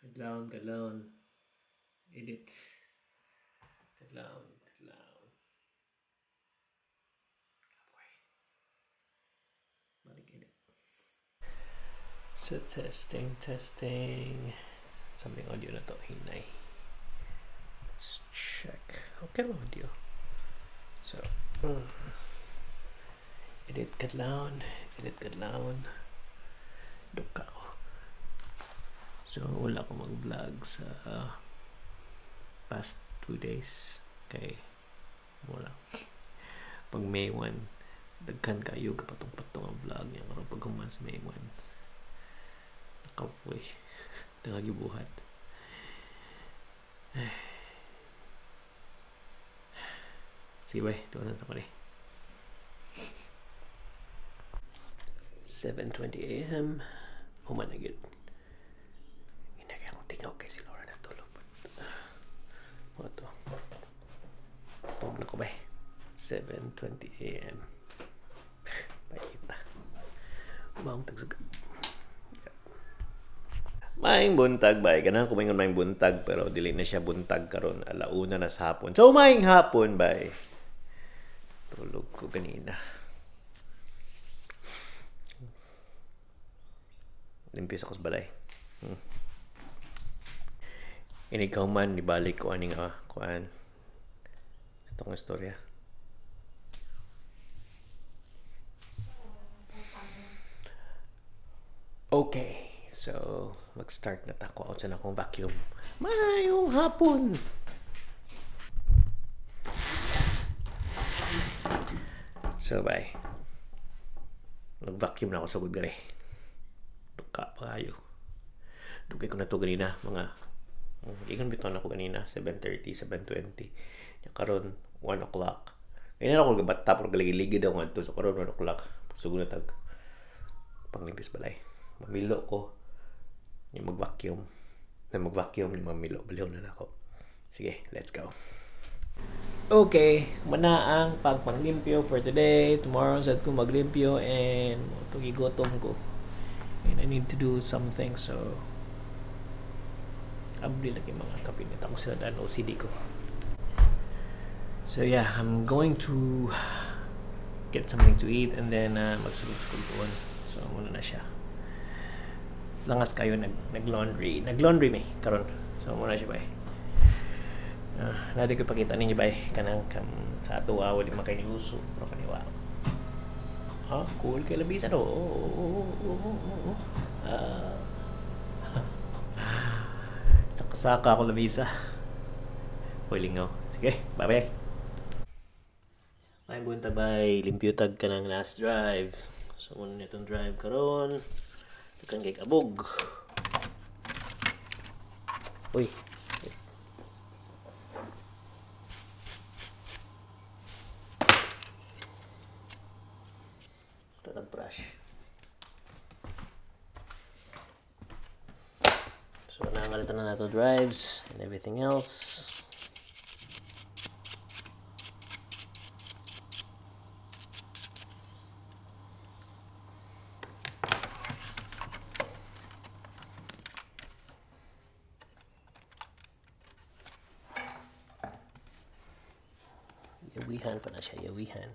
Kadlawon, kadlawon. Edit. Kadlawon, kadlawon. Kapoy. Balik edit. So testing, testing. Something audio na to, hinay. Let's check. Okay lang audio. So, edit kadlawon, edit kadlawon. Duka ko. So, wala ko mag-vlog sa past 2 days. Kay, wala. Pag May 1, daghan kayo kapatong-patong ang vlog niya. Karon pag human sa May 1, nakapoy. Nakagibuhat. Sige, bye. Tuwasan sa ko ni. 7:20 a.m. Human na gyud. Hinagay akong tingaw kay si Laura natulog. But, to. Tulog na ko, bye. 7:20 a.m. Paita. Maong tagsuga. Maayong buntag, bay. Ganahan ko maingon maayong buntag, pero dili na siya buntag karon. Alauna na sa hapon. So, maayong hapon, bay. Tulog ko ganina. Limpis ako sa balay. Inikaw man, ibalik ko aning, kuan. Ito kong istorya. Okay. So, mag-start na ta ko out sa akong vacuum. Mayong hapon! So, bye. Mag-vacuum na ako sa gud gani. Duka pa kayo. Dugay ko na to ganina. Mga, ingon bitaw na ako ganina. 7:30, 7:20. Karon, 1 o'clock. Ganina ako gabata, pero galigi-ligi daw nga to. So, karon, 1 o'clock. Sugod na tag panglimpis balay. Mamilo ko. Yung mag-vacuum. Na mag-vacuum, yung mamilo. Baliw na ako. Sige, let's go. Okay, mana ang pagpanglimpyo for today. Tomorrow, sad ko maglimpyo and tugigotom ko. And I need to do something, so abli lagi mga kabinet. Ako sila daan OCD ko. So yeah, I'm going to get something to eat and then magsulod-sulod doon. So, muna na siya. Langas kayo nag-laundry. Nag-laundry may karon. So muna siya bay. Nadi ko pakita ninyo bay kanang sa ato wala man kay ni uso pero kaniwa. Ah, cool kay labisa do. Oh. Saka-saka ako labisa. Hoy lingaw. Sige, bye-bye. May buntag bay, limpyo tag kanang last drive. So muna nitong drive karon. Kan kay kabog. Uy. Tatag brush. So nangalitan na nato drives and everything else. Yawihan pa na siya, yawihan.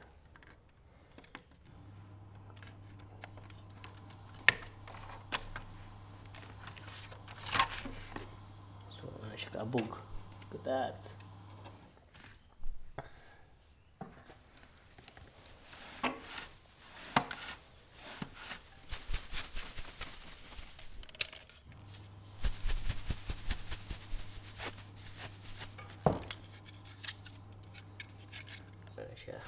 So, ano siya kaabog. Look at that. Siya.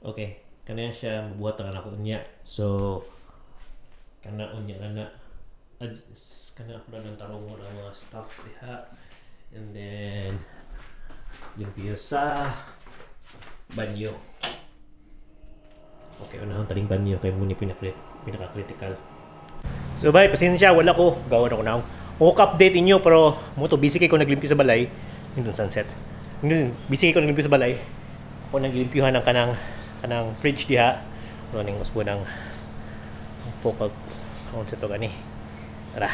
Okay, kanya siya mabuhat ang anak unya. So, kana unya na na. Kana ako lang ng tarong ang mga stuff diha. And then limpyo sa banyo. Okay, unahon taning banyo kay muni pinaka-critical. So bye, pasensya, wala ko. Gawa na ko na. Ako update inyo pero mo to busy kay ko naglimpyo sa balay. Nindot sunset. Nindot, busy kay ko naglimpyo sa balay. Ako naglimpyuhan ang kanang fridge diha. Ano ning usbo ng focal on sa to gani. Tara.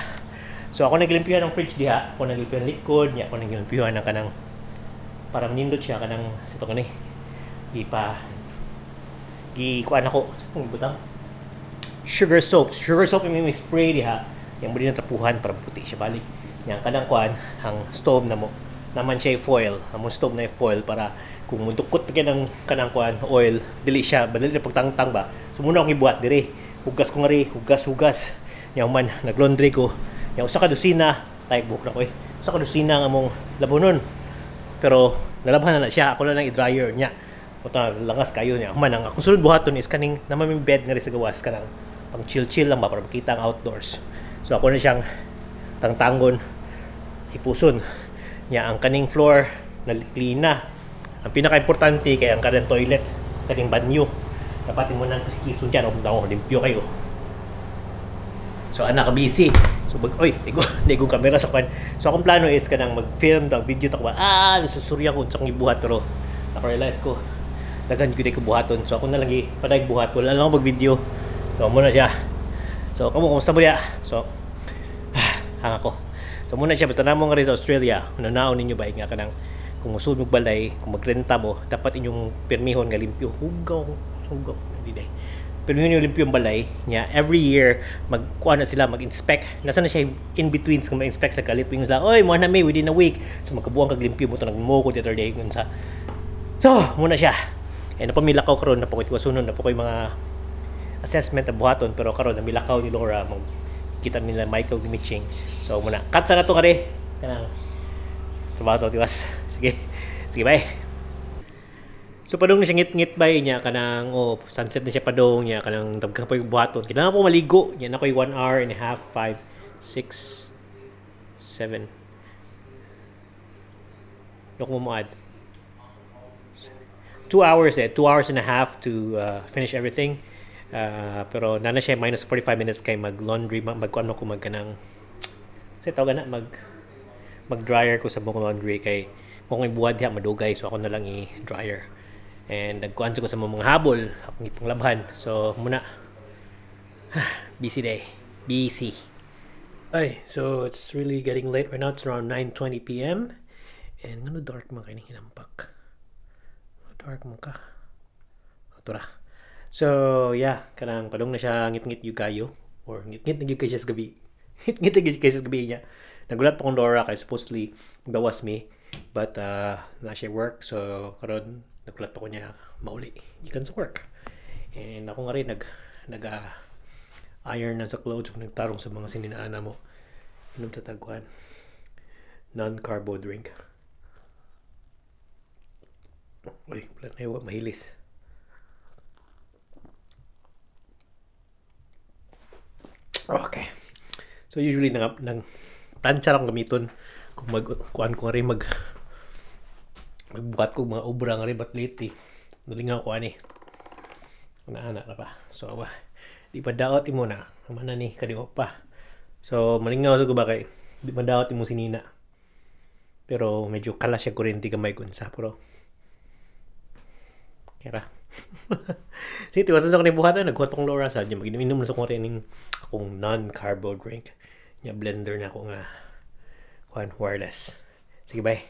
So ako naglimpyuhan ng fridge diha, ako naglimpyuhan likod, niya ako naglimpyuhan ng kanang para nindot siya kanang sa to gani. Ipa gi kuan ako sa butang sugar soap. Sugar soap yung may spray diha. Yang mo din trapuhan para puti siya balik. Yang kanang kuan ang stove na mo naman siya foil. Ang stove na foil para kung mudukot pa ng kanang kuan oil, dili siya badali na pagtangtang ba. So muna akong ibuhat dire. Hugas ko nga ri, hugas hugas. Nya man naglaundry ko. Nya usa ka dosina, tay buhok na ko eh. Usa ka dosina ang among labonon. Pero nalabhan na siya, ako na lang i-dryer niya. Puta langas kayo niya. Man ang akong sunod buhaton is kaning naman may bed nga ri sa gawas kanang pang chill-chill lang ba para makita ang outdoors. So ako na siyang tangtangon hipuson. Nya ang kaning floor na clean na. Ang pinaka-importante kay ang kanang toilet, kaning banyo. Dapat mo nang kiskison diyan o kung limpyo kayo. So ana ka busy. So mag oy, igo igong kamera sa kwan. So akong plano is kanang mag-film tag video ta ko ba. Nasusurya ko unsa akong ibuhat pero naka-realize ko daghan gyud ko buhaton. So ako na lang padag buhat, wala lang ako mag-video. So muna siya. So kamo kumusta mo diya? So hang ako. So muna siya basta namo nga rin sa Australia. Unanaon ninyo ba nga kanang kung musud mo balay, kung magrenta mo, dapat inyong pirmihon nga limpyo. Hugaw, hugaw hindi day. Pirmihon yung limpyo ang balay niya. Every year magkuha na sila, mag-inspect. Nasa na siya in between kung ma-inspect sa kalit sila. Oy, mo na may within a week. So magkabuang kag limpyo mo to nagmo ko the other day sa. So muna siya. Eh napamilakaw karon na po ko'y sunon na po ko'y mga assessment na buhaton pero karon namilakaw ni Laura mag kita nila Michael Mitching. So muna cut sa na to kare kanang trabaho sa tiwas. Sige. Sige, bye. So padung na siya ngit-ngit bay niya kanang oh sunset na siya padung niya kanang daghan pa yung buhaton. Kailangan po maligo niya na ko'y 1 hour and a half, 5, 6, 7. Lok mo mo add. 2 hours eh, 2 hours and a half to finish everything. Pero nana siya minus 45 minutes kay mag-laundry, mag-ano ko mag kanang say tawag na mag dryer ko sa buong laundry kay kung ibuhat diha madugay so ako na lang i-dryer. And nagkuan ko sa mga habol akong ipanglabhan. So muna busy day. Busy. Ay, so it's really getting late right now. It's around 9:20 p.m. And ngano dark man kay ning hinampak. Dark man ka. Ato ra. So yeah, kanang padung na siya ngit-ngit yung kayo or ngit-ngit na gyud kay siya sa gabi. Ngit-ngit na gyud kay siya sa gabi niya. Nagulat pa kong Laura kay supposedly gawas mi but na siya work so karon nagulat pa ko niya mauli gikan sa work. And ako nga rin nag iron na sa clothes kung nagtarong sa mga sininaan mo. Inom sa tagkuan. Non-carbo drink. Uy, wala na yung mahilis. Okay. So usually nang plancha lang gamiton kung mag kuan ko rin magbuhat ko mga obra nga rin but lately nalingaw ko ani. Ana-ana ra pa. So awa, di pa daot imo na. Mana ni kadiho pa. So malingaw sa ko ba kay di pa daot imo sinina. Pero medyo kala siya kuryente gamay kunsa pero kera. Sige, tiwasan sa kong buhatan. Nagkuhat akong Laura sa niya. Mag-inom na sa kong rin akong non-carbo drink. Nya blender na ako nga kuan wireless. Sige, bye.